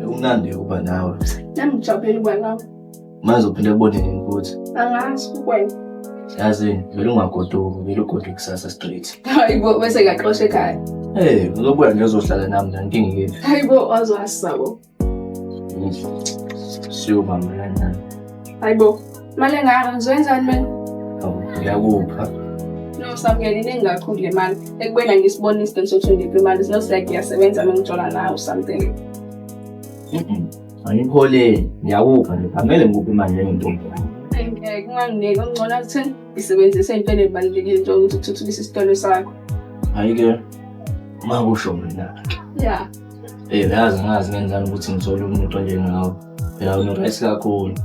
Kumnandi ukuba nawe. Nami ngijabulele ukuba nawe. Manje uphinde kubone nini futhi? Angazi kukwena. Yazi vele ungagoduki, vele ugoduke kusasa straight. Hayibo bese ngiyaxosha ekhaya. Hey, uzobuya nje uzohlala nami la inkinga ikephi? Hayibo wazwasabo. Siyobamba kanjani? Hayibo, imali engaka ngizoyenzani mina? Hawu, ngiyakupha. No, Samukela iningi kakhulu le mali. Ekubeni angisiboni isidingo sokuthi ungiphe imali. It's not like ngiyasebenza uma ngijola nawe or something. Angikuholeli, ngiyakupha nje. Akumele ngikuphe imali njengentombi. Ngeke unganginiki okungcono akuthini isebenzise ey'ntweni ey'balulekile njengokuthi uthuthukise isitolo sakho. Hhayi-ke, uma kusho mina. Ya. Eh, uyazi ngazi ngenzani ukuthi ngithole umuntu onjengawe. Phela wena uright kakhulu.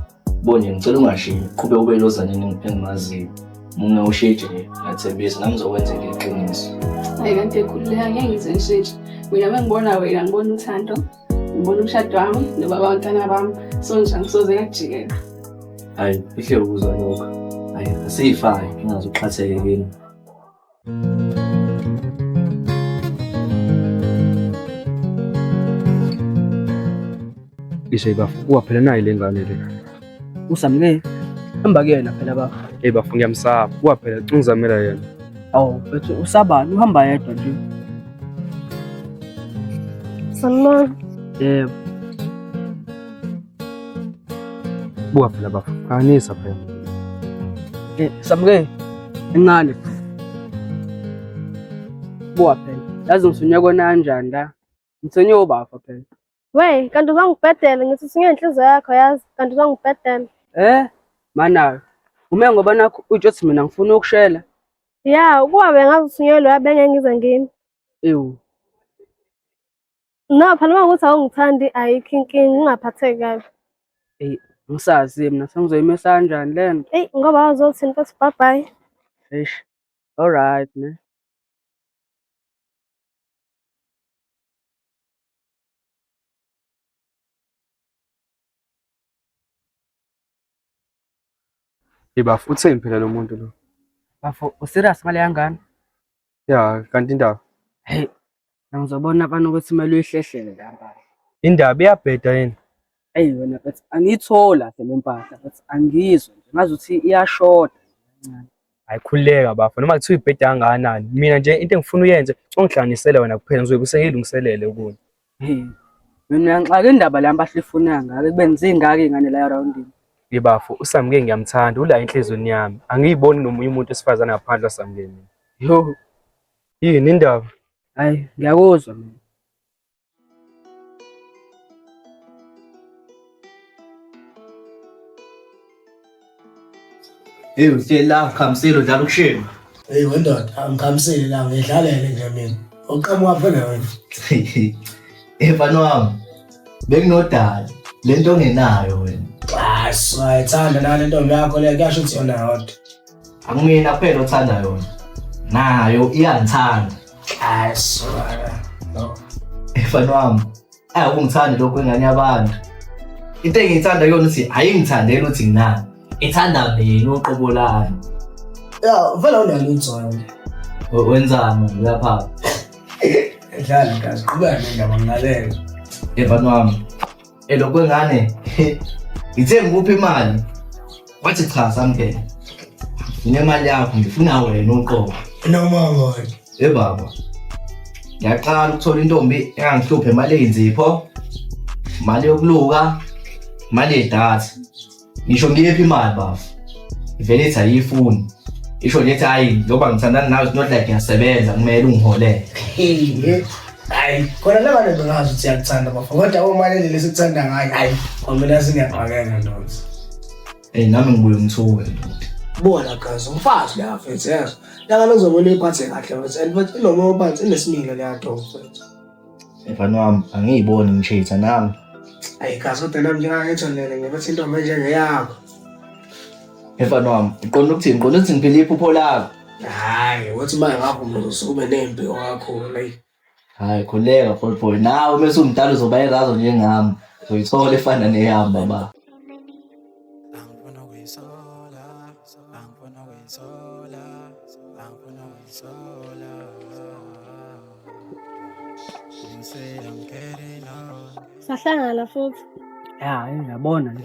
Bonje ngicela ungashiyi, qhubeka ube lozaneni engimaziyo. Uma ushintshe nje, ngiyathembisa nami ngizokwenzela iqiniso. Hayi kanti ekhululeka ngeke ngize ngishintshe. Mina uma ngibona wena ngibona uthando, ngibona umshado wami nobaba wabantwana bami. So nje angisoze ngakujikela. Hayi, ihle ukuzwa lokho. Hayi, asiyifake, ngingaze uqhatheke kimi. Ishe bafo, kuwa phela nayi le ngane le. Usamke hamba kuyena phela baba. Hey bafo ngiyamsaba. Kuwa phela ungizamela yena. Awu mfethu usabani uhamba yedwa nje. Sanibona. Yebo. Buka phela bafo. Qanisa phela. Eh Samke encane. Buka phela. Yazi ngithunywe kona kanjani la? Ngithunywe ubaba phela. We, kanti uzongibhedela ngithi uthunye inhliziyo yakho yazi, kanti uzongibhedela. Eh manawe. Ume ngoba nakho utsho ukuthi mina ngifuna ukushela. Ya, ukuba bengazi uthunyelwe loya bengeke ngize ngimi. Ewu. No, phela uma ukuthi awungithandi ayikho inkinga, ungaphatheki kabi. Eyi ngisazi mina sengizoyimisa kanjani le nto. Eyi, ngoba wazothini mfethu, bye bye. Eish. All right ne. Hey bafo, utheni phela lo muntu lo? Bafo userious ngaleya ngane? Ya, kanti indaba. Hey, ngizobona abantu ukuthi kumele uyihlehlele la mpahla. Indaba iyabheda yini? Eyi wena mfethu angiyithola kahle le mpahla mfethu angiyizwa nje ngazi ukuthi iyashoda kancane. Hayi khululeka bafo, noma kuthiwa ibheda kangakanani. Mina nje into engifuna uyenze, ungihlanganisele wena kuphela ngizobe sengilungiselele okunye. Hey, mina uyangixaka indaba le mpahla ifuna ngake kube zingaka iy'ngane la erawundini. Hey bafo, uSamke ngiyamthanda, ula enhliziyweni yami. Angiyiboni nomunye umuntu wesifazane ngaphandle kwaSamke mina. Yo, Yini indaba? hayi ngiyakuzwa mina. Hey uhleli la ukhamisile udlala ukushima. Hey wendoda, angikhamisile la ngidlalele nje mina. Uqhamuka phela wena. Hey mfana wami, bekunodali lento ongenayo wena. Hayi, ayithanda nale ntombi yakho le kuyasho ukuthi yona yodwa. Akumina kuphela othanda yona. Nayo iyangithanda. Hayi, suka. No. Hey mfana wami, ayi ukungithanda lokho ingane yabantu. Into engiyithanda kuyona ukuthi ayingithandeli ukuthi nginani. Ithanda mina uqobo lami. Ya, vele unalo inzolo. Wenzani manje uyaphapha? Dlala gazi, qhubeka nendaba ngilalela. Hey mfana wami, elokhu kwengane ngithe ngikuphi imali wathi cha Samkele nginemali yakho ngifuna wena uqobo. Noma ngona. Hey baba, ngiyaqala ukuthola intombi engangihluphe imali eyinzipho, imali yokuluka, imali yedatha. Ngisho ngiyephi imali bafo, ivele ithi ayiyifuni. Isho nje ithi hayi njengoba ngithandana nawe it's not like ngiyasebenza kumele ungiholele. Hey, hayi, khona la bantu bengazi ukuthi iyakuthanda bafo. Kodwa uma le ndlela esikuthanda ngayo, hayi, kwamina singiyaqakeka ndoda. Hey nami ngibuye ngithuke ndoda. Bona gazi, umfazi la mfethu yazi. Laka lozobona iphathe kahle mfethu and futhi inomoya ophansi inesimilo leya ntombi mfethu. Mfana wami angiyiboni ngishitha nami. Hayi gazi kodwa nami njengangithi lena ngibethi intombi enjengeyakho. Mfana wami uqonda ukuthini? Uqonda ukuthi ngiphila iphupho lakho. Hayi, wathi uma ngavuma uzosuke nempiko kakhulu. Eyi. Hayi khuleka boy boy nawe uma usumdala uzoba irazo njengami. Uzoyithola efana neyami baba. Angifuni ukuyisola, angifuni ukuyisola, angifuni ukuyisola. You say I'm getting old. Sahlangana futhi. Ya, ngiyabona nje.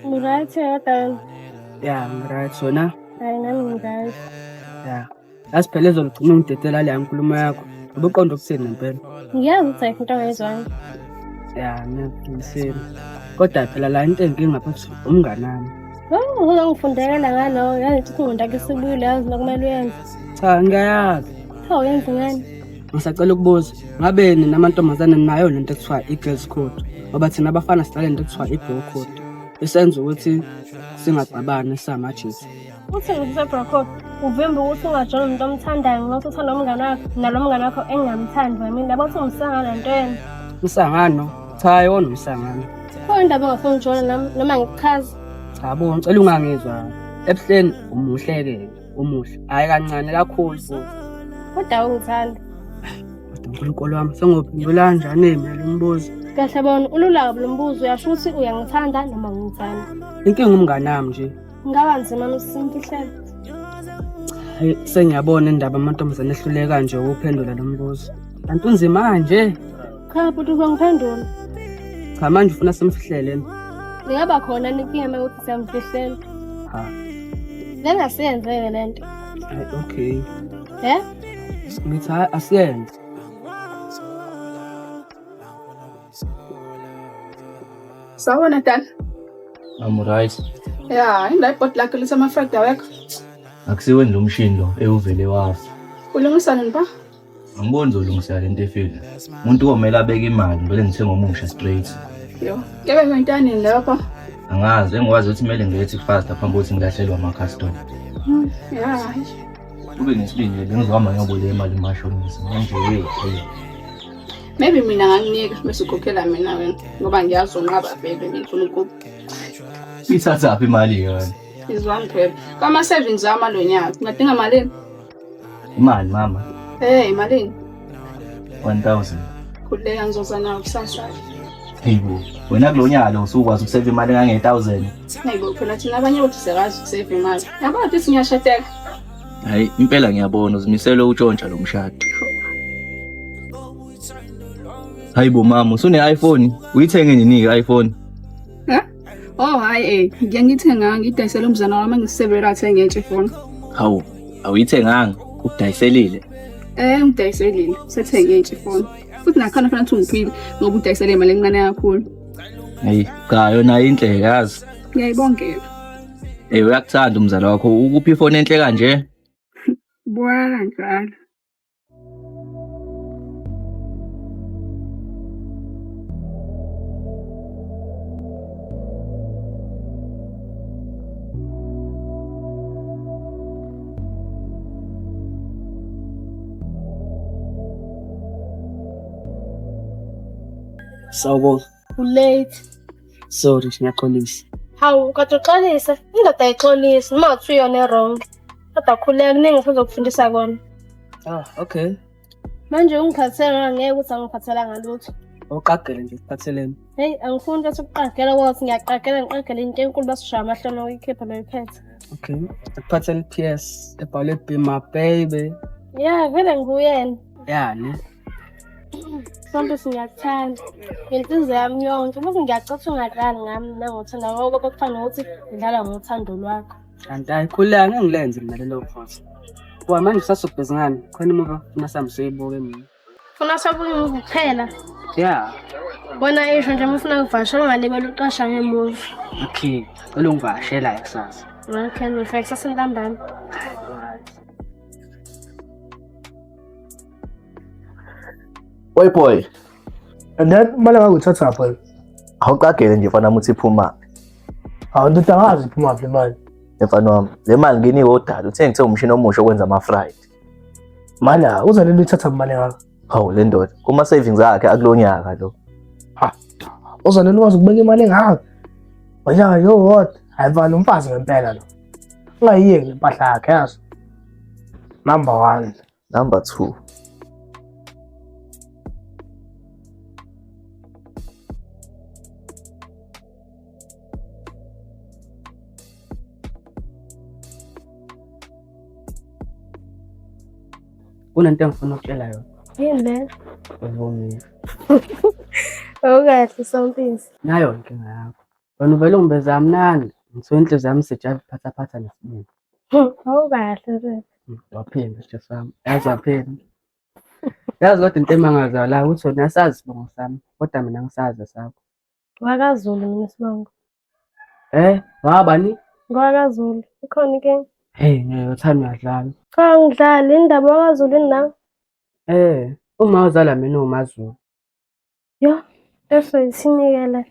Ngi-right kodwa wena? Ya, ngi-right wena. Hayi nami ngi-right. Ya. Yazi phela ezolugcina ungidedela leya nkulumo yakho. Ubuqonde ukuthini ngempela? Ngiyazi ukuthi ayikho into ongayizwanga. Ya, ngiyaqinisile. Kodwa phela la into enginga phathi umngani wami. Oh, uzongifundela ngalowo. Yazi ukuthi ingqondo yakho isibuyile yazi nokumele uyenze. Cha, ngiyayazi. Cha, uyenze ngani? Ngisacela ukubuza, ngabe nina amantombazane ninayo lento ekuthiwa i-girls code? Ngoba thina abafana sidlala lento ekuthiwa i-bro code. Isenza ukuthi singaxabani samajita. Uthi ngikuse-bro code, uvimba ukuthi ungajoli umuntu omthandayo ngokuthi uthanda umngane wakho nalo mngane wakho engingamthandi wami. Yabo uthi umsangano lento yena. Umsangano? Cha, iwona umsangano. Khona indaba ongafuni ukujona nami noma ngikuchaze. Cha bo, ngicela ungangizwa. Ebuhleni umuhle-ke, umuhle. Hhayi kancane kakhulu futhi. Kodwa ungithanda. Kodwa Nkulunkulu wami, sengophendula kanjani mina lo mbuzo? Kahle bona ulula kabi lo mbuzo uyasho ukuthi uyangithanda noma ngithanda. Inkinga umngane wami nje. Ngaba nzima nosimfihlelo. Hayi, sengiyabona indaba amantombazane ehluleka nje ukuphendula lo mbuzo. Kanti unzima kanje? Cha bhuti uzongiphendula. Cha manje ufuna simfihlele. Ingaba khona inkinga uma ukuthi siyamfihlela. Ha. Lengasiyenzeke le nto. Hayi, okay. Eh? Ngithi hayi asiyenze. Sawubona Dani. I'm right. Ya, indawo ibhodi lakho lithi ama-fried awekho. Akusiweni lo mshini lo ewuvele wafa. Ulungisa nini ba? Angiboni uzolungisa lento efile. Umuntu komele abeke imali ngivele ngithenge omusha straight. Yo, kebe ngintani lapha? Angazi engikwazi ukuthi kumele ngilethe fast phambi kokuthi ngilahlelwe ama-customer. Ya, hayi. Ube nesibindi nje ngizohamba ngiyoboleka imali kumashonisa. Manje hey hey. Maybe mina nganginika bese ukhokhela mina wena ngoba ngiyazi unqaba vele ngifuna ukuba. Ithathaphi imali yona? Izwami phela. Kwama savings ami alo nyaka. Ngadinga malini? Imali mama. Hey, malini? 1000. Khululeka ngizoza nawo kusasa. Hey bo, wena kulo nyaka lo usukwazi ukuseva imali engange-1000. Hayi bo, phela thina abanye bethu siyakwazi ukuseva imali. Yabo ukuthi ngiyashadeka. Hayi, impela ngiyabona uzimisele ukutshontsha lo mshado. Hayi bo mama, usune-iPhone? Uyithenge nini i-iPhone? Oh hayi eh, ngiye ngithenganga ngidayisele umzana wami engisebenzela athenge entsha ifoni. Hawu, awuyithenganga, ukudayiselile. Eh, ngidayiselile, sethenge entsha ifoni. Futhi nakhona fanele ukuthi ungiphile ngoba udayisele imali encane kakhulu. Hayi, cha yona inhle yazi. Ngiyayibongela. Eh uyakuthanda umzala wakho, ukuphi ifoni enhle kanje? Bwana njalo. Sawubona. Ulate. Sorry, ngiyaxolisa. Hawu, kade uxolise. Indoda ayixolisi noma ngathi uyona e-wrong. Kodwa khuleka kuningi esizokufundisa kona. Ah, okay. Manje ungiphathele ngeke ukuthi angiphathelanga lutho. Uqagele nje ukuphatheleni. Hey, angifuni ukuthi ukuqagela kwathi ngiyaqagela ngiqagele into enkulu basishaya amahloni okuyikhipha noyiphethe. Okay. Akuphathele i-PS ebhalwe Be My Baby. Ya, vele nguyena. Ya, ne? Sonke ngiyakuthanda. Ngenhliziyo yami yonke. Futhi ngiyacela ungadlali ngami nangothanda ngoba kufana nokuthi ngidlala ngothando lwakho. Kanti hayi khululeka ngeke ngilenze mina lelo phutha. Kuba manje usasubhizi ngani? Khona imuva funa sihambe siyoyibuka mina. Funa sobuke imuvi kuphela. Ya. Bona isho nje uma ufuna ukuvakashela ungalibeli uqasha ngemuvi. Okay. Cela ungivakashela kusasa. Okay, ngifika kusasa ntambama. Alright. Oi boy, And then imali engakuyithatha phi? awuqagele nje mfana wami ukuthi iphuma. Hawu ndoda angazi iphuma phi imali. Mfana wami, le mali nginikwe udala, uthe ngithe umshini omusha okwenza ama-fried. Mala uzalele uyithatha imali engaka. Hawu le ndoda, kuma savings akhe akulonyaka lo. Uzalele ukwazi ukubeka imali engaka. Wena yo what? Hayi mfana umfazi ngempela lo. Ungayiyeki impahla yakhe yazi. Number 1. Number 2. Kunento engifuna ukutshela yona. Yini le? Uvumile. Awukahle Sompisi. Nayo inkinga yakho. Wena uvele ungibiza kamnandi. Ngithiwa inhliziyo yami sijava iphathaphatha nesibindi. Awukahle mfethu. Waphinda sitho sami. Yazi waphinda. Yazi kodwa into emangazayo la ukuthi wena uyasazi isibongo sami kodwa mina ngisazi esakho. WakaZulu mina isibongo. Eh, wabani? NgowakaZulu. Ikhona inkinga? Hey, ngeke uthanda uyadlala. Cha ngidlala indaba wakwaZulu yini nawe? Eh, uma uzala mina uwumaZulu. Yo, leso yithini-ke le?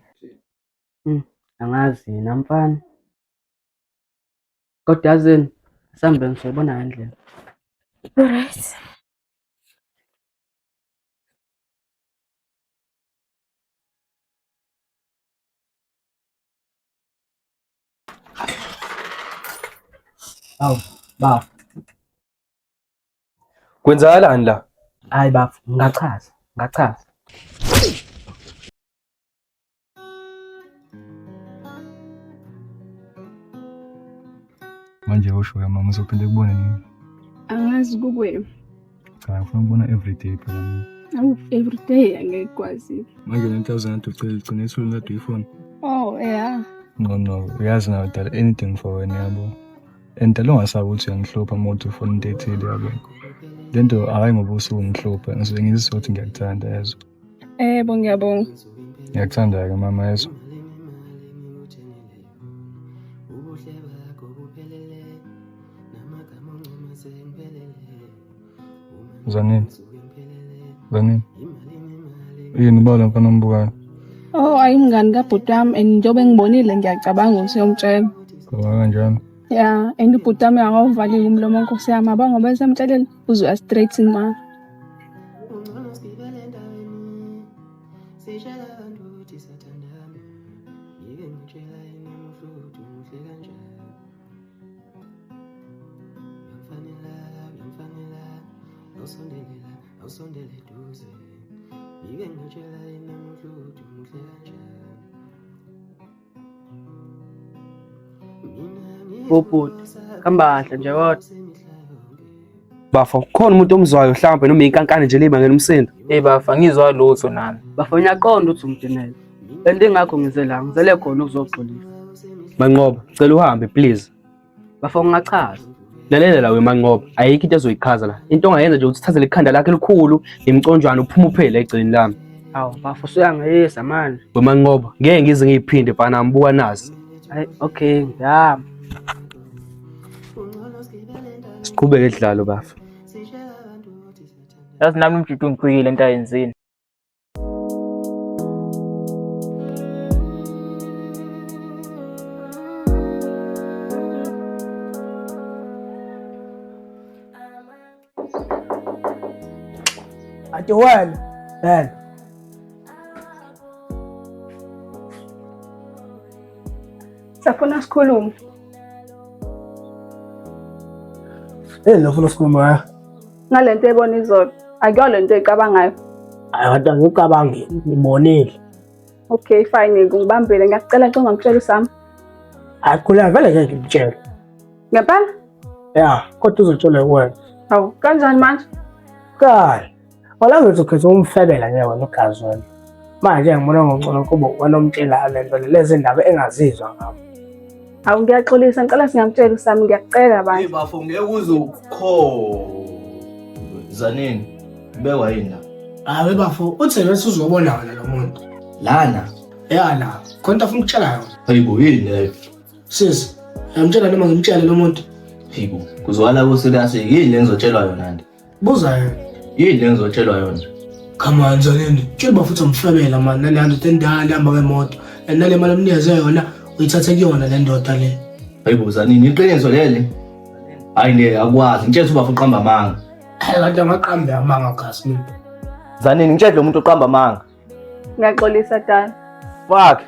Angazi yena mfana. Kodwa yazini, asambe ngizoyibona ngendlela. Alright. Awu, bafo. Kwenzakalani la? Hayi bafo, ngingachaza, ngingachaza. Manje usho mama uzophinde kubone nini? Angazi kukwena. Cha ngifuna ukubona everyday phela mina. Awu everyday angeke kwazi. Manje le 1000 ade ucela igcine ithule kade uyifuna. Oh yeah. No no, uyazi nawe dala anything for wena yabo. And dala ungasabi ukuthi uyangihlupha uma uthi ufuna into ethile yabo. Le nto hhayi ngoba usuke ungihlupha, ngisuke ngizizwa ukuthi ngiyakuthanda yezwa. Yebo ngiyabonga. Ngiyakuthanda-ke mama yezwa. Zanini? Zanini? Yini ubala mfana ombukayo? Oh ayi umngani kabhuti wami and njengoba engibonile ngiyacabanga ukuthi uyomtshela. Cabanga kanjani? Yeah, and ubhuti wami akawuvalile umlomo nkosi yami aba ngoba esemtshelile uzoya straight ma. Bobhuti, hamba kahle nje kodwa. Bafo, kukhona umuntu omzwayo mhlawumbe noma inkankane nje libangela umsindo. Hey bafo, angizwa lutho nami. Bafo ngiyaqonda ukuthi ungidinele. And ingakho ngize la, ngizele khona ukuzoxolisa. Manqoba, cela uhambe please. Bafo ngingachaza. Lalela la weManqoba, ayikho into ezoyichaza la. Into ongayenza nje ukuthi uthathe lekhanda lakhe elikhulu nemconjwana uphume uphele egcini lami. Hawu bafo usuyangeyisa manje. WeManqoba, ngeke ngize ngiyiphinde mfana ngibuka nazi. Hayi okay, ngiyahamba. Siqhubeke edlalo bafo. Yazi nami umjudu ungicikile into ayenzile. Ati wena, wena. Safuna sikhulume. Hey, lo funa sikhulume ngayo. Ngalento ebona izolo. Akuyona lento ecabangayo. Hayi kodwa ngicabangi ngibonile. Okay fine ngibambile ngiyakucela xa ungangitshela usami. Hayi khuleka vele ngeke ngikutshele. Ngempela? Ya, kodwa uzotshelwa kuwena. Hawu kanjani manje? Kani. Wala ngithi ukhetha umfebela nje wena ugazi wena. Manje ngibona ngcono kuba wena omtshela le nto le lezi ndaba engazizwa ngami. Hawu ngiyaxolisa ngicela singamtshela usami ngiyakucela Hey bandla. bafo ngeke uze ukho. Zanini, ubekwa yini la? Hayi bafo, uthi bese uzobona wena lo muntu. Lana. Ya la, khona into afuna ukutshela yona. Hayibo yini leyo? Sisi, uyamtshela noma ngimtshele lo muntu? Hayibo, kuzwakala kuserious yini le ngizotshelwa yona nje? Buza yena. Yini le ngizotshelwa yona? Come on Zanini, tshela bafo umfebela mani nale ndoda endala ihamba ngemoto. And nale mali omnikeze yona uyithathe kuyona le ndoda le. Hayibo Zanini, iqiniso leli? Hayi ne akwazi, ngitshela ukuthi ubafo uqamba amanga. Hayi kanti angaqambi amanga gasi mina. Zanini, ngitshela lo muntu oqamba amanga. Ngiyaxolisa dala. Fuck.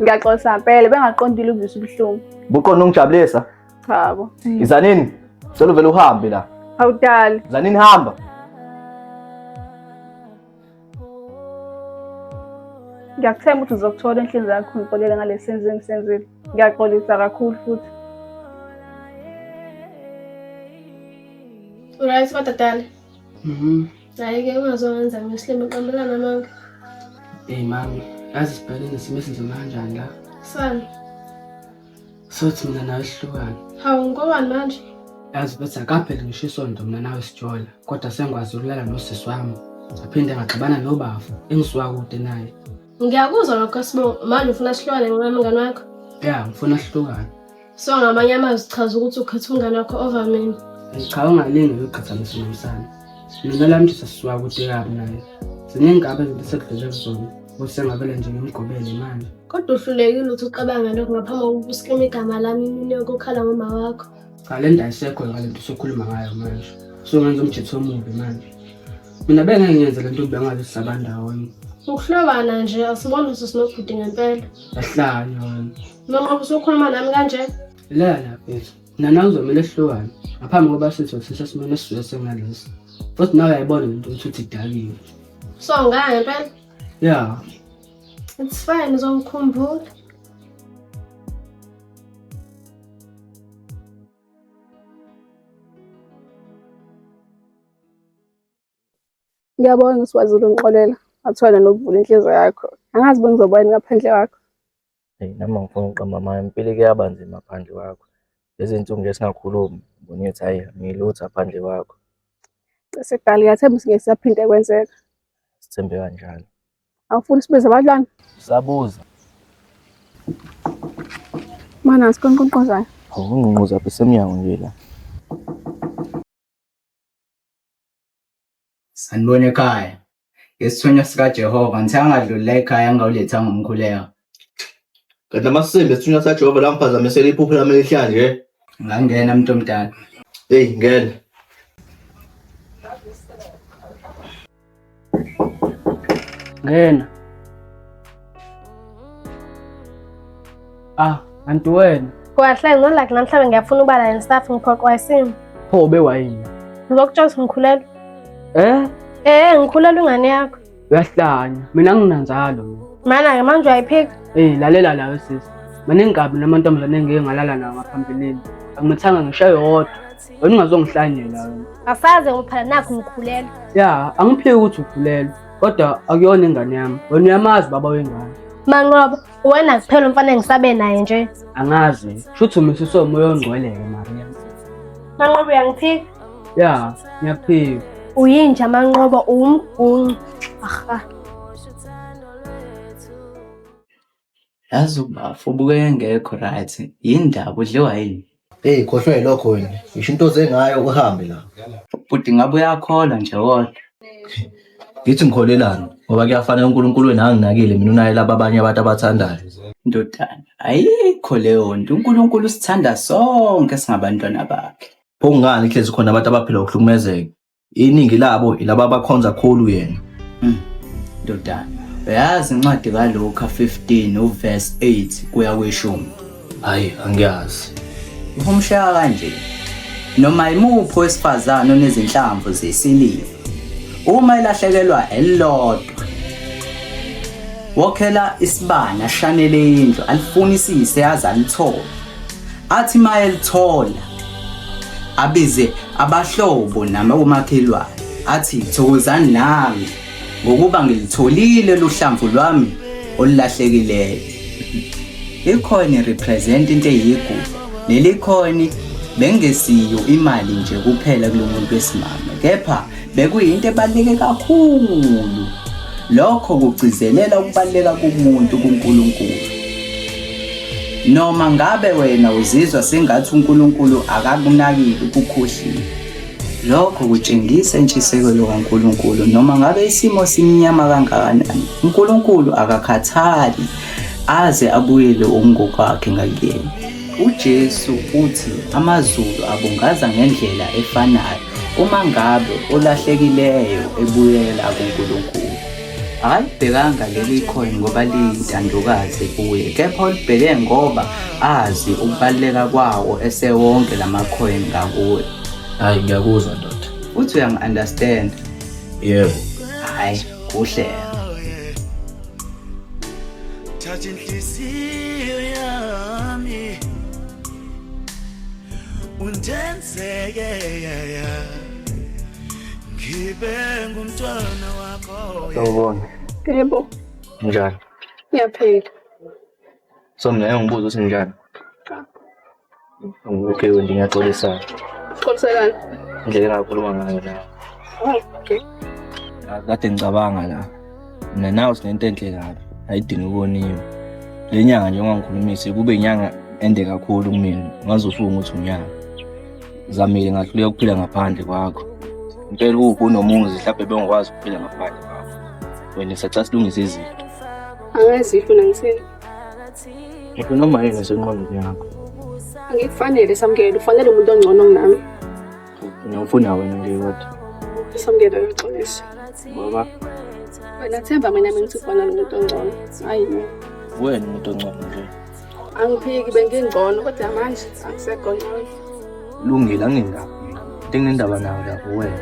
Ngiyaxolisa ngempela bengaqondile ukuzwisa ubuhlungu. Bukhona ungijabulisa. Chabo. Zanini, cela uvele uhambe la. Hawu dali. Zanini hamba. Ngiyakuthemba ukuthi uzokuthola enhliziyweni yakho ungixolele ngalesi senzo engisenzile. Ngiyaxolisa kakhulu futhi. Right kodwa dala. Mhm. Hhayi-ke ungazongenza ngisilima uqambelana amanga. Hey mami, yazi sibhekene nesimo esinzima kanjani la? Sani. Sothi mina nawe sihlukane. Hawu ngobani manje? Yazi bethi akapheli ngisho isonto mina nawe sijola, kodwa sengikwazi ukulala nosisi wami. Ngaphinde ngaxabana nobafo engisuka kude naye. Ngiyakuzwa lokho Sibongo, manje ufuna sihlukane ngoba mngani wakho? Ya, ngifuna sihlukane. So ngamanye amazwi chaza ukuthi ukhetha umngane wakho over mina. Cha ungalinge uyoqhathanisa nomsana. Mina lami nje sasisuka kude kabi naye. Ziningi kabi izinto esekudlule kuzona. Ukuthi sengavele nje ngimgobele manje. Kodwa uhlulekile ukuthi ucabange lokho ngaphambi kokuba uskime igama lami imini yonke ukhala ngoma wakho. Cha le nto ayisekho ngale nto usukhuluma ngayo manje. Usungenza umjitho omubi manje. Mina bengeke ngiyenze le nto bengazi sisaba ndawonye. Ukuhlobana nje asiboni ukuthi sinobhuti ngempela. Yahlanya wena. Noma usukhuluma nami kanje? La la mfethu. Mina nawe kuzomele sihlukane ngaphambi kokuba sithi sisesimeni esisuke sengalesi. Futhi nawe uyayibona lento ukuthi uthi idakiwe. So ngaya ngempela? Yeah. It's fine, uzongikhumbula. Ngiyabonga usiwazile ungixolela. Wathola nokuvula inhliziyo yakho. Angazi bengizoba yini ngaphandle kwakho. Eyi nami angifuni ukuqamba amanga, impilo ike yaba nzima phandle kwakho. Lezi zinsuku nje singakhulumi, ngibona ukuthi hhayi angilutho ngaphandle kwakho. Sekudala ngiyathemba ukuthi ngeke sisaphinde kwenzeka. Sithembe kanjalo. Awufuni sibize abadlwana? Usabuza. Mana sikonqonqozayo. Hawu ungqungquza phi semnyango nje la. Sanibona ekhaya. Ngesithunywa sikaJehova ngithe angadluli la ekhaya ngingawulethanga umkhuleko. Kanti amasimba esithunywa saJehova lamphazamisela iphupho lami elihlanje. Ngangena mntu omdala. Hey ngena. Ngena. Ah, kanti wena. Kwahle ngolak namhlanje ngiyafuna ubala and stuff ngiphoqwa isimo. Pho ube wayini? Ngizokutshela ukuthi ngikhulelwe. Eh? Eh, ngikhulelwe ingane yakho. Uyahlanya. Mina nginanzalo mina. Mana-ke manje uyayiphika. Eh, lalela la wesisi. Maningi kabi namantombazane engike ngalala nawo ngaphambilini. Angimethanga ngisho eyodwa. Wena ungazongihlanyela wena. Asaze ngoba phela nakhu ngikhulelwe. Ya, angiphiki ukuthi ukhulelwe, kodwa akuyona ingane yami. Wena uyamazi baba wengane. Manqoba, uwena kuphela umfana engisabe naye nje. Angazi. Shuthi umisiswe umoya ongcwele-ke Maria. Manqoba uyangiphika? Ya, ngiyakuphika. Uyinja Manqoba, uwumguncu. Aha. Yazi ubafo ubukeka engekho right. Yini ndaba udliwa yini? Hey khohlwa yilokho wena. Ngisho into oze ngayo uhambe la. Bhuti ngabe uyakholwa nje kodwa. Ngithi ngikholelani ngoba kuyafanele uNkulunkulu wena anginakile mina unaye laba abanye abantu abathandayo. Ndodana, ayikho leyo nto. uNkulunkulu usithanda sonke singabantwana bakhe. Pho kungani kuhlezi khona abantu abaphila ngokuhlukumezeka? Iningi labo ilaba abakhonza khulu yena. Ndodana, uyazi incwadi kaLuka 15 uverse 8 kuya kweshumi. Hayi, angiyazi. Ihumsheka kanje. Noma imuphi owesifazane onezinhlamvu zesiliva, uma elahlekelwa elilodwa, wokhela isibani ashanele indlu alifunisise aze alithole. Athi uma elithola abize abahlobo nabomakhelwane athi thokozani nami ngokuba ngilitholile luhlamvu lwami olulahlekileyo. Ikhoni represent into eyigugu. Leli khoni bengesiyo imali nje kuphela kulo muntu wesimame, kepha bekuyinto ebaluleke kakhulu. Lokho kugcizelela ukubaluleka komuntu kuNkulunkulu. Noma ngabe wena uzizwa sengathi uNkulunkulu akakunakile ukukhohliwe. Lokho kutshengisa intshisekelo kaNkulunkulu noma ngabe isimo simnyama kangakanani. uNkulunkulu akakhathali aze abuyele okungokwakhe ngakuyena. UJesu uthi amazulu abungaza ngendlela efanayo uma ngabe olahlekileyo ebuyela kuNkulunkulu. Akalibhekanga leli coin ngoba liyintandokazi kuye, kepha ulibheke ngoba azi ukubaluleka kwawo esewonke lama-coin ngakuye. Hayi ngiyakuzwa ndoda. Uthi uyangi-understand? Yebo. Hhayi, kuhle. Thatha inhliziyo yami undenzeke ngibe ngumntwana wakho. Sawubona. Yebo. Njani? Ngiyaphila. So mina ngibuza ukuthi njani? Okay, Wendy, ngiyaxolisa. Xoliselani. Indlela engakhuluma ngayo la. Oh, okay. Kade ngicabanga la. Mina nawe sinento enhle kabi. Ayidingi ukoniwa. Le nyanga nje ungangikhulumisi kube inyanga ende kakhulu kumina. Ungaze ufunge ukuthi unyaka. Zamile ngahluleka ukuphila ngaphandle kwakho. Impela uphi unomuzi mhlawumbe bengikwazi ukuphila ngaphandle kwakho. Wena sacela silungise izinto. Angazi ifuna ngithini. Ngisho noma yini esengqondweni yakho. Angikufanele Samkelo, ufanele umuntu ongcono kunami. Mina ngifuna wena nje kodwa. Samkelo uyaxolisa. Ngoba Wena themba mina ngithi ufana nomuntu ongcono. Hayi mina. wena umuntu ongcono nje. Angiphiki bengingcono kodwa manje angisekho ngcono. Lungile anginendaba. Into enginendaba nayo lapho wena.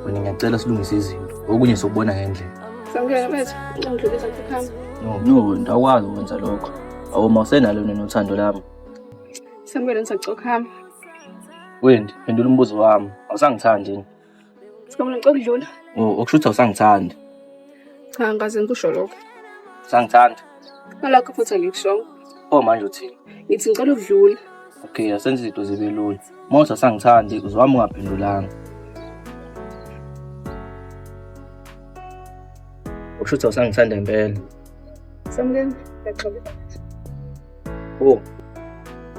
Wena ngiyacela silungise izinto. Okunye sokubona ngendlela. Samkelo bethu, ngidlulisa kukhamba. No, no, ndawukwazi ukwenza lokho. Awuma usenalo nothando lami. Samkelo ngisacokhama. Wendy, phendula umbuzo wami. Awusangithandi yini? Sikamela ngicela ukudlula. Oh, okusho ukuthi awusangithandi. Cha, angikaze ngikusho lokho. Usangithanda? Nalokho futhi angikushongo. Pho manje uthini? Ngithi ngicela ukudlula. Okay, asenze izinto zibe lula. Uma uthi awusangithandi, uzwami ungaphendulanga. Okusho ukuthi awusangithanda impela. Samkelo, ngiyaxolisa. Oh.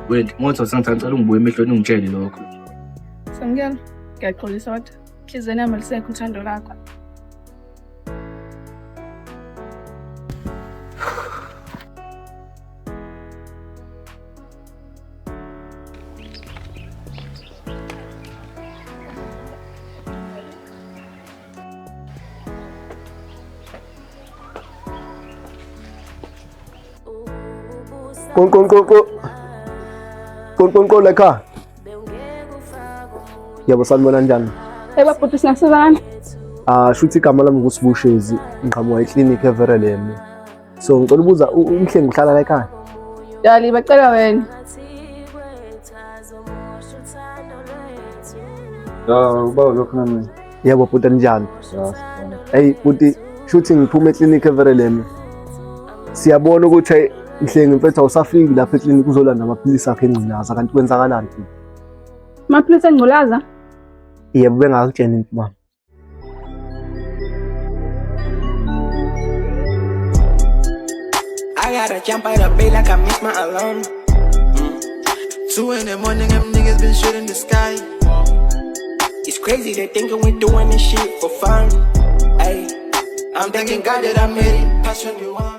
Wendy, uma uthi awusangithandi, ngicela ungibuye emehlweni ungitshele lokho. Samkelo, ngiyaxolisa kodwa. Inhliziyweni yami alisekho uthando lakho. Qonqonqonqo. Qonqonqo la ekhaya. Yebo, sanibona, njani? Hey babhuti, singasizana? Ah, shuthi igama lami nguSibushezi, ngiqhamuka eklinikhi eVerelem. So ngicela ukubuza uMhlengi uhlala la ekhaya? Dali, bacela wena. Ya, ubaba lokho nami. Yebo bhuti, njani? Ya, sibona. Hey bhuti, shuthi ngiphuma eklinikhi eVerelem. Siyabona ukuthi hey Mhlengi mfethu awusafiki lapha eklinikhi uzolanda amaphilisi akhe engculaza, kanti kwenzakalani bhuti? Amaphilisi engculaza? Yebo, bengakutshela into mama. I gotta jump out of bed like I missed my alarm. 2 in the morning, them niggas been shooting the sky. It's crazy they thinking we doing this shit for fun. Ay, I'm thanking God that I made it past 21.